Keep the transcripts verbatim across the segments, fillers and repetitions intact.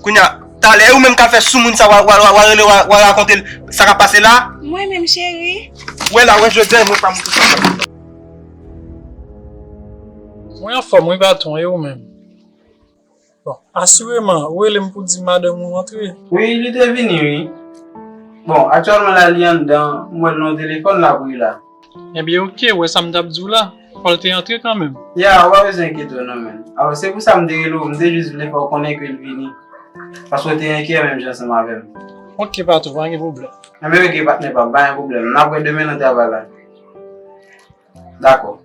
Kounye a, talè, e ou menm k ap fè sou moun sa, w a, w a, w a, w a rele, w a, w a rakonte l sa k ap pase la? Mwen menm, cheri. Wè la, wè jodi a, mwen pa moute sa. Mwen anfòm, wi, patwon, e ou menm? Bon, asireman, ou rele m pou di madanm ou antre. Wi, li te vini, wi. Bon, aktyèlman la, li anndan, m wè l nan telefòn la, wi, la. Ebyen, oke, ou wè sa m t ap di w la. Fò l te antre kanmenm. Ya, ou pa bezwen enkyete w non, menn. Alò, se pou sa m te rele w, m te jis vle fè w konnen ke l vini. Paske w te enkyè menm jan ansanm avè m. Oke, patwon, pa gen pwoblèm. Enben, oke, patnè pa m, pa gen pwoblèm. N ap wè demen nan travay la. Dakò.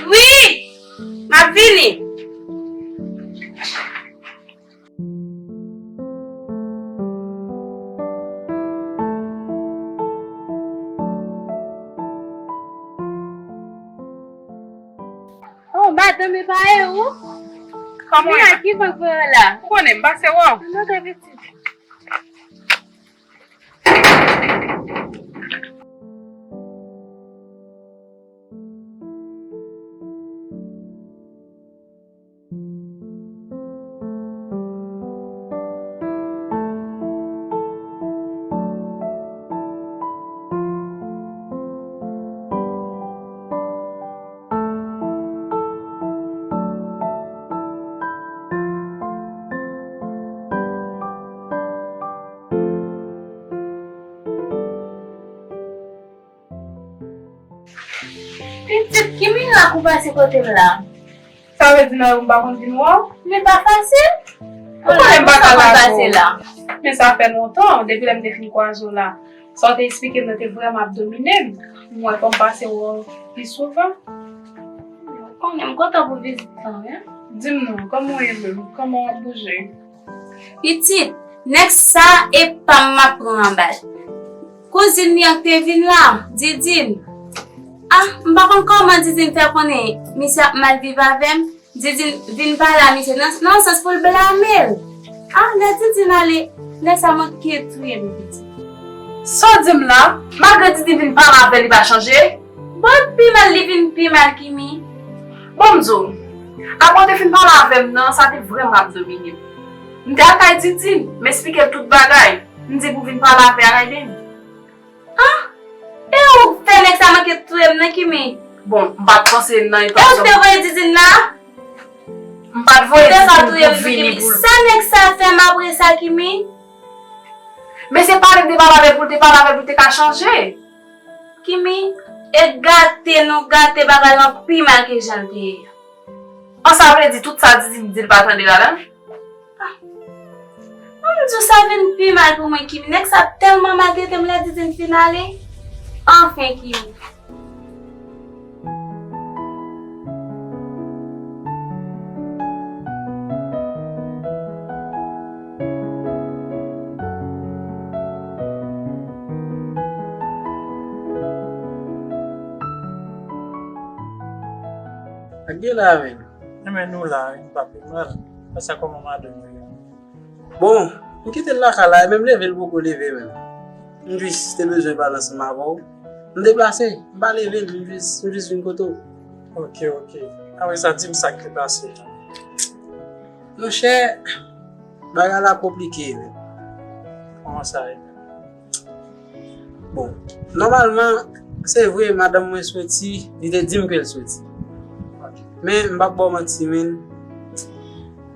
Wi! M ap vini. Oh, madanm, e pa e ou? Kòman w ye? Ki vag voye la? Ou konnen, m pase wè w. Antre pitit. Pitit, ki mirak ou pase kote m la? Sa vle di nan yo m pa konn vin wè w? Men pa fasil. Ou konnen m pa ka lage w. Men sa fè lontan, depi lè m te fin kwaze w la. Sa w te eksplike m nan te vrèman ap domine m. M wè fò m pase wè w pi souvan. Ou konnen m kontan pou vizit lan, wi. Di m non, kòman w ye menm? Kòman w ap bouje? Pitit, nèg sa e pa m m ap pran anba l. Kouzin li an k te vin la, Didin. Ah, m pa konn kòman Didin fè konnen misye ap mal viv avè m. Didin vin pale a misye nan, nan sans pou l blame l. Ah, lè Didin ale, lè sa manke touye m, pitit. Sa w di m la, malgre Didin vin pale avè l, li pa chanje? Bon, pi mal li vin pi mal, Kimi. Bon, m di w, apre w te fin pale avè m nan, sa te vrèman ap domine m. M te al kay Didin, m eksplike l tout bagay. M di pou vin pale avè Raiden. Ah! E ou fè nèg sa manke touye m nan, Kimi? Bon, m pa t panse nan eta sa. E ou te voye Didin la? M pa t voye Didin pou vini pou l. Sa nèg sa fè m apre sa, Kimi? Men se pale m te pale avè l pou l te pale avè l pou l te ka chanje. Kimi, e gate nou gate bagay lan pi mal ke jan l te ye a. An, sa vle di tout sa Didin di l pa tande ladan l? Ah. An, m di w sa vin pi mal pou mwen, Kimi. Nèg sa tèlman maltrete m lè Didin fin ale. Anfen, Kimi. Sa k gen la menm? Enben nou la wi, m pa pi mal. Konsa kòman madanm ou ye? Bon, m kite l lakay la, e menm leve l poko leve menm. M jis te bezwen pale ansanm avè w. M deplase, m pa leve l, m jis, m jis vin kote w. Ok, ok. Apre sa, di m sa k te pase. Monchè, bagay la konplike menm. Kòman sa ye? Bon, nòmalman, se vre, madanm mwen soti, li te di m ke l soti. Men, m p ap ba w manti, men,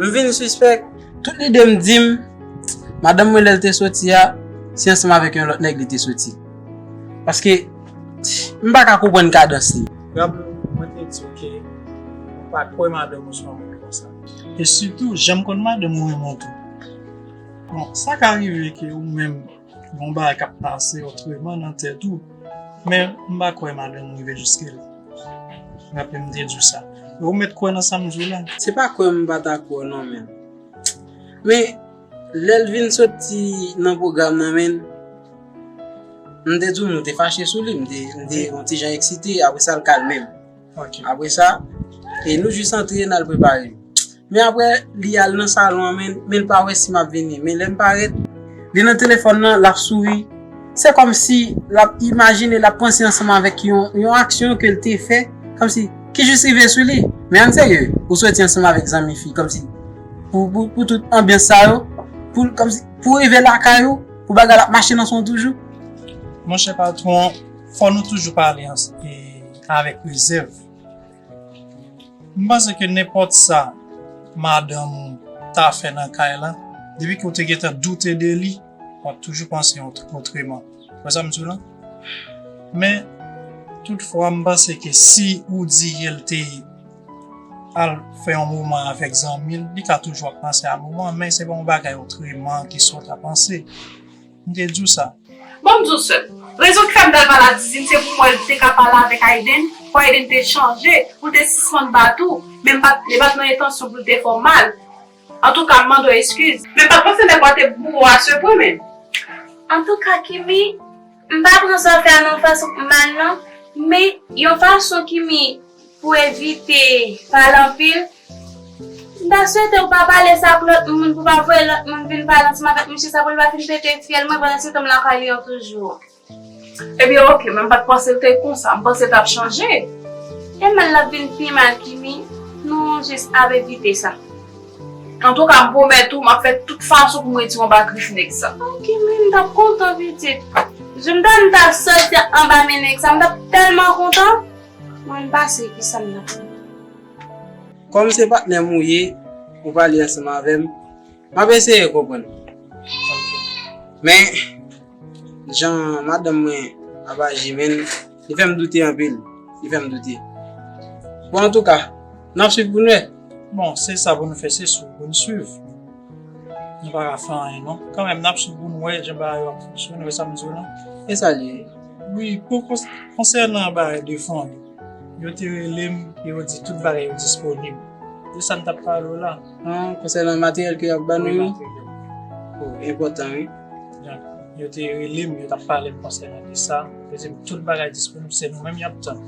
m vin sispèk. Tout lide m di m, madanm mwen, lè l te soti a, se ansanm avèk yon lòt nèg li te soti. Paske, m pa ka konprann kadans li. Gab, mwen te di w ke m pa kwè madanm ou se yon moun konsa. E sitou, jan m konn madanm ou renmen w tou. Bon, sa ka rive ke ou menm, gon bagay k ap pase otreman nan tèt ou. Men m pa kwè madanm ou rive jiske la. M raple m te di w sa. E ou mèt kwè nan sa m di w la. Se pa kwè m pa ta kwè w non, men. Men, lè l vin soti nan pwogram nan, men, m te di w nou te fache sou li, m te, m te yon ti jan eksite, apre sa l kalme m. Ok. Apre sa, e nou jis antre, n al prepare nou. Men apre, li al nan salon an, men, men l pa wè si m ap vini. Men lè m parèt, li nan telefòn nan, l ap souri. Se kòmsi l ap imajine, l ap panse ansanm avèk yon, yon aksyon ke l te fè, kòmsi, ki jis rive sou li. Men ann serye, ou soti ansanm avèk zanmi fi, kòmsi, pou, pou, pou tout anbyans sa yo, pou, kòmsi, pou rive lakay ou, pou bagay la ap mache nan son toujou. Monchè patwon, fò nou toujou pale ans-, e, avèk rezèv. M panse ke nenpòt sa madanm ou ta fè nan kay la, depi ke w te gentan doute de li, w ap toujou panse ot-, otreman. Wè sa m di w la? Men, toutfwa, m panse ke si ou di ke l te al fè yon moman avèk zanmi l, li ka toujou ap panse a moman an, men se pa yon bagay otreman ki sa w ta panse. M te di w sa. Bon, m di w sèl. Rezon ki fè m t al pale a Dizin, se pou m wè l te ka pale avèk Ayden, pou Ayden te chanje, pou l te sispann bat ou, men m pa t, li pa t nan entansyon pou l te fè w mal. Antouka, m mande w eskiz. Men m pa t panse nèg ou a te boure w a se pwen menm. Antouka, Kimi, m pa pran sa w fè a nan yon fason mal, non. Men, yon fason, Kimi, pou evite pale anpil, m ta swete ou pa pale sa ak lòt moun, pou pa voye lòt moun vin pale ansanm avèk misye sa pou l pa fin pete fyèl mwen pandan se tan m lakay li an toujou. Ebyen, oke, men m pa t panse l te konsa. M panse l t ap chanje. E mal l ap vin pi mal, Kimi. Nou jis ap evite sa. Antouka, m pwomèt ou, m ap fè tout fason pou m retire w anba grif nèg sa. Oke, men m t ap kontan, pitit. Jou m ta, m ta soti anba men nèg sa, m t ap tèlman kontan. Mwen, m pa si kisa m t ap fè. Kòm se patnè m ou ye, ou pale ansanm avè m, m ap eseye konprann. Men, jan madanm mwen ap aji, men, li fè m doute anpil. Li fè m doute. Bon, antouka, n ap swiv pou n wè. Bon, se sa pou nou fè, se swiv pou n swiv. Nou pa ka fè anyen, non. Kanmenm, n ap swiv pou n wè jan bagay yo ap fonksyone, wè sa m di w lan? E sa l ye? Wi, pou kons-, konsènan bagay de fanmi, yo te rele m, e yo di tout bagay yo disponib. Se sa m t ap pale w la. Ah, konsènan materyèl ke y ap ban nou yo? Wi, materyèl. Oh, enpòtan, wi. Donk, yo te rele m, yo t ap pale m konsènan de sa. Yo di m tout bagay disponib, se nou menm y ap tann.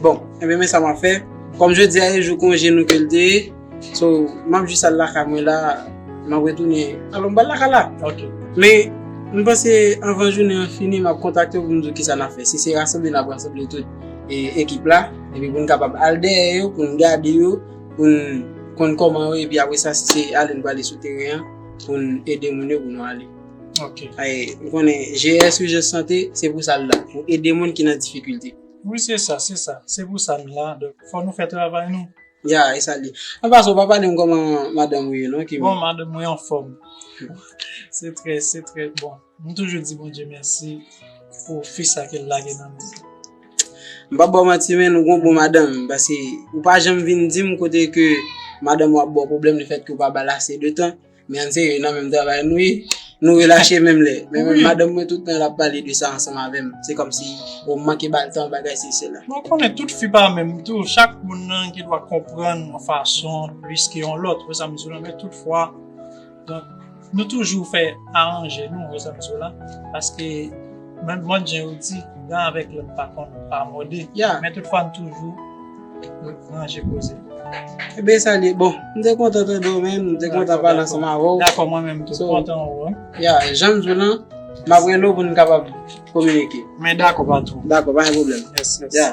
Bon, enben, men sa m ap fè. Kòm jodi a e jou konje nou ke l te ye, so, m ap jis al lakay mwen la, m ap retounen. Alò, m pral lakay la. Ok. Men, m panse anvan jounen an fini, m ap kontakte w pou m di w kisa n ap fè. Si se rasanble, n ap rasanble tout, e, ekip la, epi pou n kapab al dèyè yo, pou n gade yo, pou n konn kòman yo, epi apre sa, si se ale n prale sou teren an, pou n ede moun yo pou nou ale. Ok. Ay, m konnen G S Ijans Sante, se pou sa l la, pou ede moun ki nan difikilte. Wi, se sa, se sa. Se pou sa n la. Donk, fò nou fè travay nou. Ya, e sa l ye. An pasan, w pa pale m kòman madanm ou ye, non, Kimi? Bon, madanm mwen anfòm. Se trè, se trè bon. M toujou di Bondye mèsi pou fi sa ke l lage nan men m. M p ap ba w manti, men ou gon bon madanm, paske ou pa janm vin di m kote ke madanm ou ap ba w pwoblèm lefètke ou pa ba l ase de tan. Men ann serye, nan menm travay nou ye, nou relache menm lè. Men, men madanm mwen tout tan l ap pale de sa ansanm avè m. Se kòmsi ou manke ba l tan, bagay se sela. Mwen konnen tout fi pa menm tou, chak moun nan gen dwa konprann yon fason plis ke yon lòt, wè sa m di w lan, men toutfwa, donk, nou toujou fè aranje nou, wè sa m di w la, paske menm mòd jan yo di, gran avèk lòt pa konn pa mòde. Ya. Men toutfwa, n toujou ranje koze. Ebyen, sa li. Bon, m te kontan tande w, men, m te kontan pale ansanm avè w. Dakò, mwen menm tou, kontan wè w. Ya, jan m di w lan, m ap rele w pou n kapab kominike. Men dakò, patwon. Dakò, pa gen pwoblèm. Yes, yes. Ya.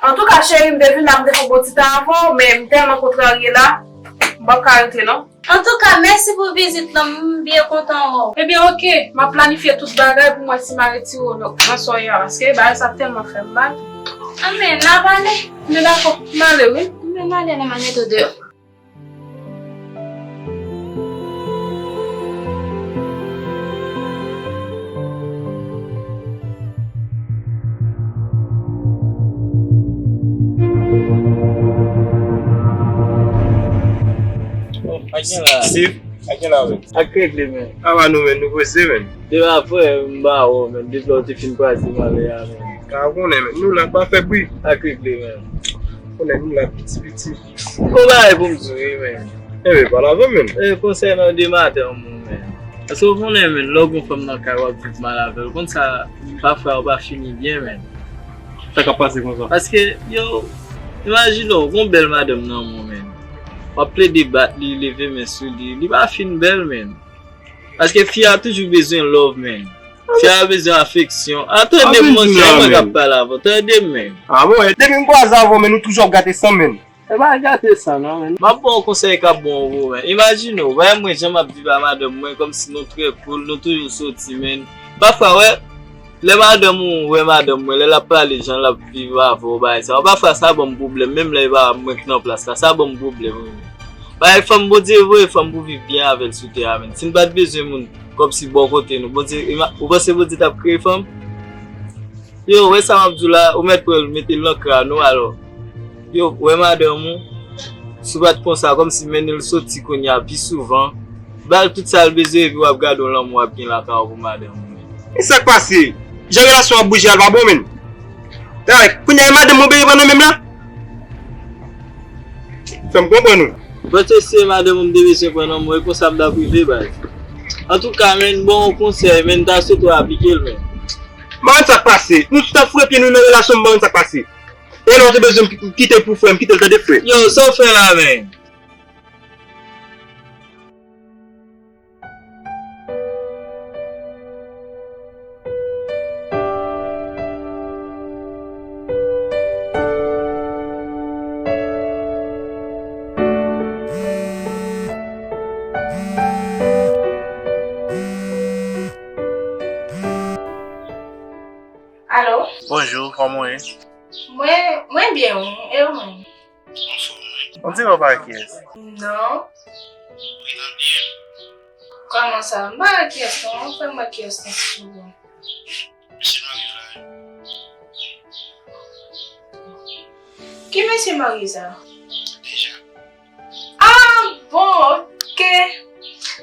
Antouka, cheri, m te vin la, m te fè yon bon ti tan avè w, men m tèlman kontrarye la, m p ap ka rete, non. Antouka, mèsi pou vizit lan, m byen kontan wè w. Ebyen, oke, m ap planifye tout bagay pou m wè si m a retire w nan, nan soyè a, paske bagay sa tèlman fè m mal. Anben, n a pale. Men dakò, m ale, wi. Anben, n ale, lè m al mete w deyò. Bon, pa gen la. Steve? A gen la, men. Ak regle, men. Apa nou, men, nou prese, men. Depi apre, m ba ou, men. Depi lè w te fin kraze m avè a, men. Ka konnen, men. Nou la, pa fè bri. Ak regle, men. Konnen nou la piti piti. Gon bagay pou m di w, wi, men. Enben, pale avè m, men. E, konsènan de madanm ou, men. Paske w konnen, men, lè w gen fanm nan kay, w ap viv mal avè l. Konn sa, pafwa, w pa fini byen, men. Sa k ap pase konsa? Paske, yo, imajine w, gon bèl madanm nan men w, men. W ap plede bat li, leve men sou li. Li pa fin bèl, men. Paske fi a toujou bezwen love, men. Fi a bezwen afeksyon. A, tande m, monchè, mwen k ap pale avè w. Tande m, men. A bon, depi m kwaze avè w, men nou toujou ap gate san, men. E pa gate sa non, men. M ap ba w konsèy k ap bon pou ou, men. Imajine w, wè mwen jan m ap viv a madanm mwen, kòmsi nou trè cool, nou toujou soti, men. Pafwa, wè, lè madanm ou wè madanm mwen, lè l ap pale, jan l ap viv avè w, bagay sa yo, pafwa sa ban m pwoblèm, menm lè e pa mwen k nan plas la, sa ban m pwoblèm, wi, men. Bagay fanm, Bondye voye fanm pou viv byen avè l sou tè a, men. Si n pa t bezwen moun kòmsi bò kote nou, Bondye, ima-, ou panse Bondye t ap kreye fanm? Yo, wè sa m ap di w la, ou mèt pran l, mete l nan kra nou, alò. Yo, wè madanm ou, si w pa t konsa, kòmsi mennen l soti kounye a pi souvan, ba l tout sa l bezwen, epi w ap gade yon lanmou w ap gen lakay ou pou madanm ou. E sa k pase? Jan relasyon ap bouje a, l pa bon, menn. Talè, kounye a, e madanm ou bezwen pran nan men m la? Fè m konprann ou. Bon, se madanm ou m te bezwen pran nan men w, e konsa m t ap rive, baz. Antouka, menn, bon, yon konsèy, menn, m ta swete w aplike l, menn. M pa konn sa k pase. Nou tout ap foure pye nou nan relasyon m, m pa konn sa k pase. E lè w te bezwen m kite l pou frè m, kite l tande frè. Yo, sa w fè la, menn? Alo? Bonjou, kòman w ye? Mwen, mwen byen, wi. E ou menm? Anfòm, wi. On dirait w pa wè kiyès. Non. Ou gentan bliye m? Kòman sa? M pa wè kiyès, non. Fè m wè kiyès, non, si w vle. Mesye Mari la. Ki mesye Mari sa? Deja. Ah, bon, ok.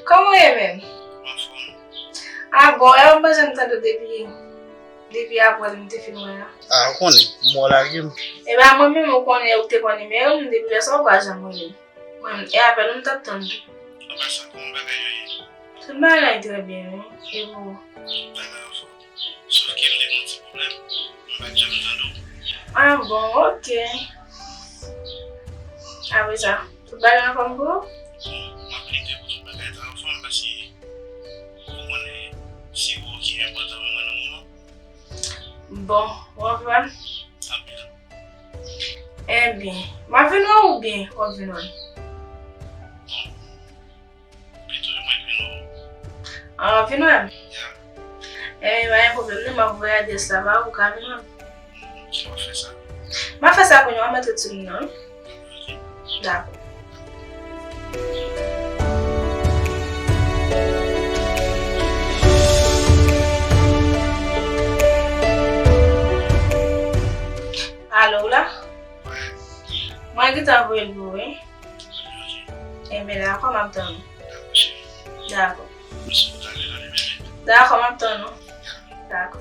Kòman w ye menm? M anfòm. Ah, bon, e w pa janm tande w depi, depi apre m te fin wè a? Ah, ou konnen, m wè w lage m. E pa mwen menm, ou konnen, ou te pran nimewo m depi lè sa, ou pa janm rele m. Mwen, e apèl ou m t ap tann tou. Apa sa, kòman bagay yo ye? Tout bagay trè byen, wi. E pou ou? Tout bagay anfòm. Sof ke m te gen yon ti pwoblèm, m pa t janm tande w. Ah bon, ok. Apre sa, tout bagay anfòm pou ou? Bon, m ap plede pou tout bagay ta anfòm, paske ou konnen se ou ki enpòtan pou mwen nan moman. Bon, ou anfòm? Anpil. Ebyen, m ap vin wè w oubyen w ap vin wè m? Bon, pito mwen vin wè w. Ah, w ap vin wè m? Ya. Ebyen, pa gen pwoblèm, non, m ap voye adrès la ba ou, ou ka vin wè m. Ok, w ap fè sa. M ap fè sa kounye a, w ap mete sou liy nan, wi. Dakò. Alo, w la? Mwen gentan voye l pou ou, wi. Enben, dakò, m ap tann ou. Dakò. Dakò, m ap tann ou. Dakò.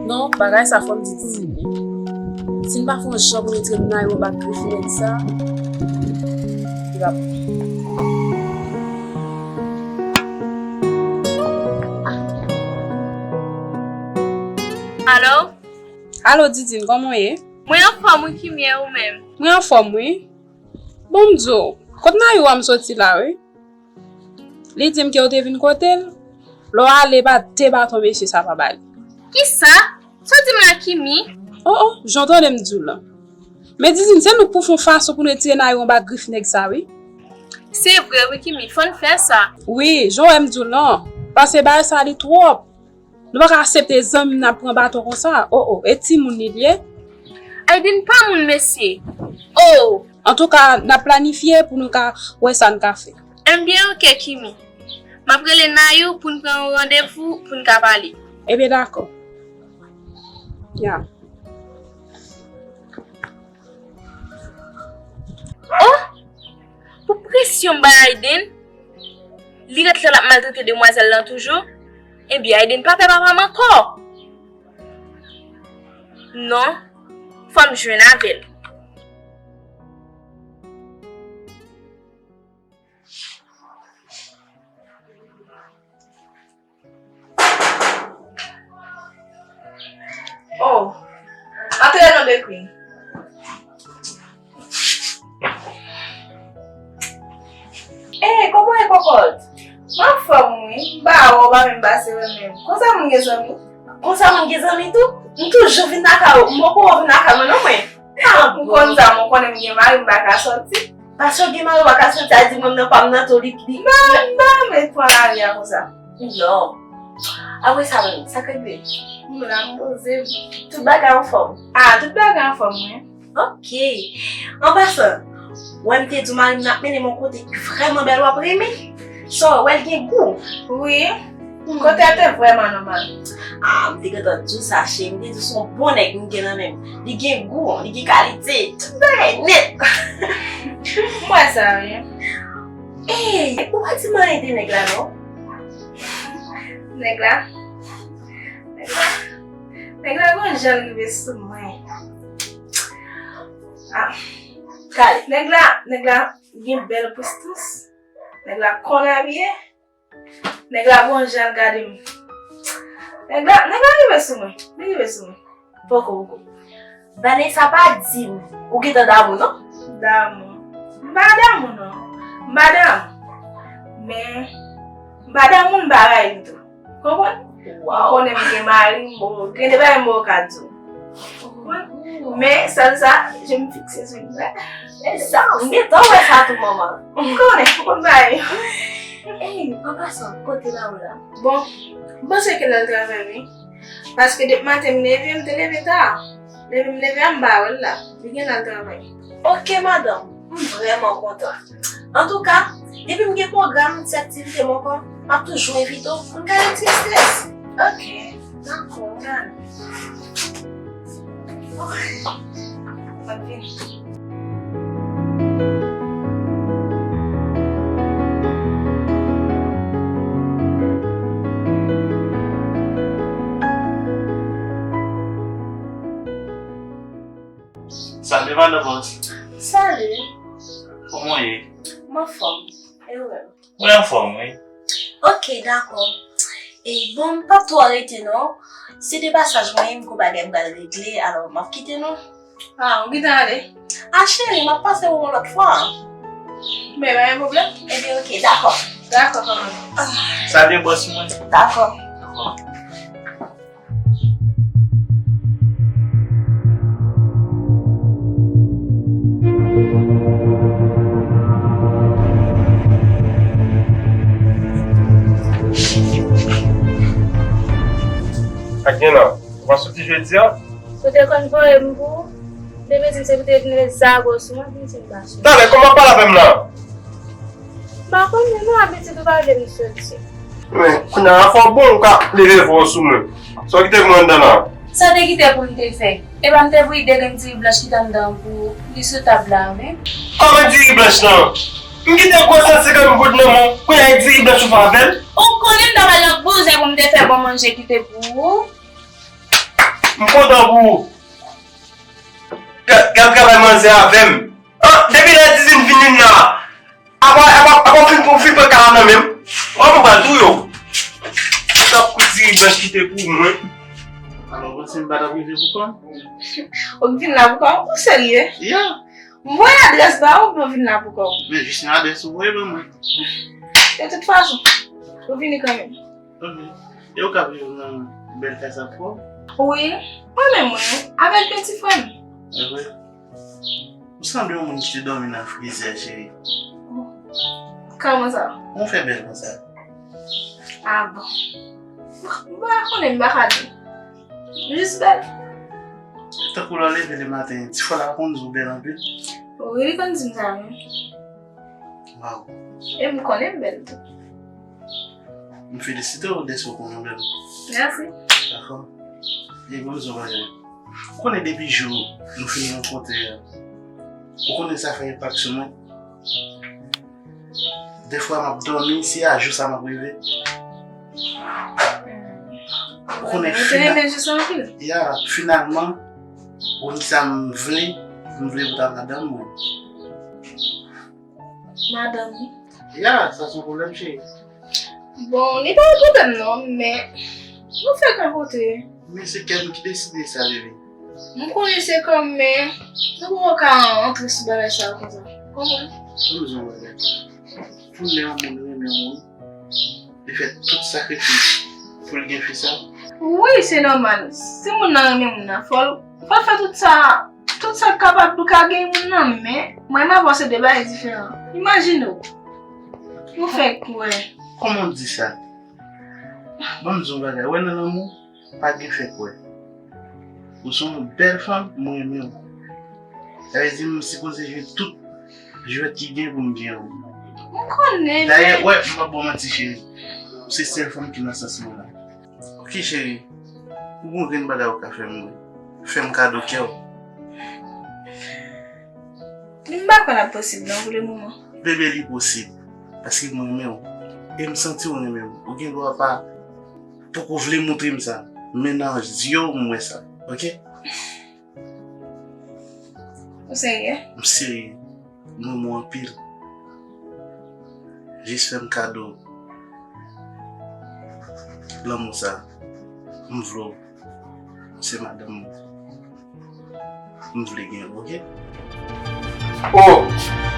Non, bagay sa fò m di Didi wi. Si n pa fè yon jan pou n retire Nayo anba grif nèg sa, li p ap. Alo? Alo, Didine, kòman w ye? Mwen anfòm wi, Kimi, e ou menm? Mwen anfòm wi. Bon, m di w, kot Nayo a m soti la wi. Li di m ke w te vin kote l. Lè w ale, ba de baton mesye sa pa ba li. Kisa? Sa w di m la, Kimi? O, o, jan w tande m di w lan. Men Didine, se nou k pou fè yon fason pou n retire Nayo anba grif nèg sa wi. Se vre wi, Kimi, fò n fè sa. Wi, jan w wè m di w lan. Paske bagay sa li twòp. Nou pa ka aksepte zanmi n ap pran baton konsa. O, o, e timoun li ye. Aiden pa moun, mesye. O! Antouka, n ap planifye pou nou ka wè sa n ka fè. Enben, oke, Kimi. M ap rele Nayou pou n pran yon randevou pou n ka pale. Ebyen, dakò. Ya. Oh! Pou presyon m bay Ayden, li ret la l ap maltrete demwazèl lan toujou. Ebyen, Ayden pa pè papa m ankò. Non, fò m jwenn avè l. Oh, antre non, the Queen. Eh, kòman e, kòkòt? M anfòm, wi. M pa wè w, w pa menm pase wè menm. Konsa moun gen zanmi? Konsa moun gen zanmi tou? M toujou vin lakay ou. M poko wè w vin lakay mwen non, mwen. Ah, m konn sa, mwen konnen m gen mari, m pa ka sòti. Paske w gen mari, w pa ka sòti, a di mwen nan pa m nan tou, li, li. M pa, m pa renmen pran lari a konsa. Non. Apre sa menm, sa k rive? M la, m poze m. Tout bagay anfòm? Ah, tout bagay anfòm, wi. Ok. An pasan, wè m te di w mari m nan ap mennen m yon kote ki vrèman bèl, w ap renmen. Sa w wè l gen gou? Wi. Hmm. Kote a te vrèman nòmal. Ah, m te gentan di w sa, cheri. M te di w se yon bon nèg m gen nan men m. Li gen gou, li gen kalite, tout bagay nèt. M wè sa, wi. Ey, ou pa di m anyen de nèg la, non? Nèg la? Nèg la? Nèg la gon jan l rive sou mwen. Ah. Kale. Nèg la, nèg la gen bèl prestans. Nèg la konn abiye. Nèg la gon jan l gade m. Nèg la, nèg la rive sou mwen. Li rive sou mwen. Poko, poko. Vanessa pa di m ou gentan damou, non? Damou. M pa damou, non. M pa damou. Men, m pa damou, m pa rayi l tou. Konprann? Wow. M konnen m gen mari, m poko, gen de bagay m poko ka di w. Konprann? Men, sèl sa, je m fikse sou li. E sa, m gentan wè sa tou, manman. M konnen, m konn bagay yo. Ey, an pasan, kote Laura? Bon, m panse ke l al travay, wi. Paske depi maten m leve, m te leve ta. Depi m leve a, m pa wè l la. Li gen l al travay. Ok, madanm, m vrèman kontan. Antouka, depi m gen pwogram, ti aktivite m ankò, m ap toujou envite w pou n ka retire estrès. Ok, dakò. Done. Ok. M ap vini. Salut, madan bòs. Salut. Kòman w ye? M anfòm. E ou menm? Mwen anfòm, wi. Ok, dakò. E bon, m p ap twò rete non. Se de pasaj mwen ye, m gon bagay m pral regle, alò m ap kite nou. Ah, ou gentan ale? Ah, cheri, m ap pase wè w yon lòt fwa. Men, pa gen pwoblèm. Ebyen, ok, dakò. Dakò, kanmenm. Salye bòs mwen. Dakò. Dakò. Sa k gen la? Ou pa soti jodi a? Si w te konn voye m pou ou, depi di m se pou te vin ret zago sou mwen, vin di m pa sou. Talè, kòman w ap pale avè m la? M pa konnen non, abitid ou pa vle m soti. Men, kounye a fò w bon, ou ka leve vwa w sou mwen. Sa w kite pou mwen anndan la? Sa te kite pou m te fè? E pa m te voye de grenn diri blanch ki t anndan an pou ou, li sou tab la a, wi. Kòman diri blanch lan? M kite gwo san senkant goud nan men w, kounye a e diri blanch ou fè avè l? Ou konnen m ta pral nan bouzen pou m te fè bon manje kite pou ou. M kontan pou ou. Gad, gad travay manzè avè m. An, depi lè Dizin vin la, apa, apa, apa w fin, w fin pran kay la nan men m. Wè m pral touye w. Sa kou diri blanch kite pou mwen. Alò, ou panse m pa t ap rive pou kò m? Ou vin la pou kò w? Ou serye? Yeah. M voye adrès ba ou, oubyen ou vin la pou kò w? Men jis yon adrès ou voye ban mwen. De tout fason, ou vini kanmenm. Ok. E ou k ap viv nan bèl kay sa twò? Wi, mwen menm wi, avèk de ti frè m. Evre? Ou sanble yon moun ki te dòmi nan frizè, cheri. Kòman sa? Ou fè bèl konsa? Ah bon. M pa konnen, m pa ka di. M jis bèl. Tankou lè w leve lematen, ti frè w la konn di w bèl anpil? Wi, li konn di m sa menm. Waw. E m konnen m bèl tou. M felisite w dèske w konnen w bèl. Mèsi. Dakò. E bon, nou bagay. Ou konnen depi jou nou fin rankontre a, Ou konnen sa fè enpak sou mwen. Defwa m ap dòmi, se a jou sa m ap reve. Ou konnen Ou te renmen Jus anpil? Ya, finalman, ou di sa m vle, m vle pou ta madanm mwen. Madanm ou? Ya, sa se yon pwoblèm, cheri. Bon, li pa yon pwoblèm non, men nou fèk rankontre. Men se kè m ki deside sa, bebe. M konnen se kòm, men nou poko ka antre sou bagay sa konsa. Konprann? Ban m di w yon bagay. Pou lè yon moun renmen yon moun, li fè tout sakrifis pou l gen fi sa. Wi, se nòmal. Si moun nan renmen moun nan, fò l, fò l fè tout sa, tout sa k kapab pou l ka gen moun nan, men mwen m avè w se de bagay diferan. Imajine w. Nou fè kwè. Kòman w di sa? Ban m di w yon bagay. Wè nan lanmou, pa gen fè kwè. Ou se yon bèl fanm, mwen renmen w. Sa vle di m sipoze jwe tout jwèt ki gen pou m gen w. M konnen, Dayè, men wè, m p ap ba w manti, cheri. Ou se sèl fanm ki nan sans mwen la. Ok, cheri. Ou gon grenn bagay ou ka fè m, wi. Fè m kado kè w. M pa kwè l ap posib non pou le moman. Bebe, li posib. Paske mwen renmen w. E m santi w renmen m. Ou gen dwa pa poko vle montre m sa. Men nan zye w, m wè sa. Ok? Ou serye? M serye. M renmen w anpil. Jis fè m kado lanmou sa. M vle w. Se madanm mwen. M vle gen w, ok? Oh!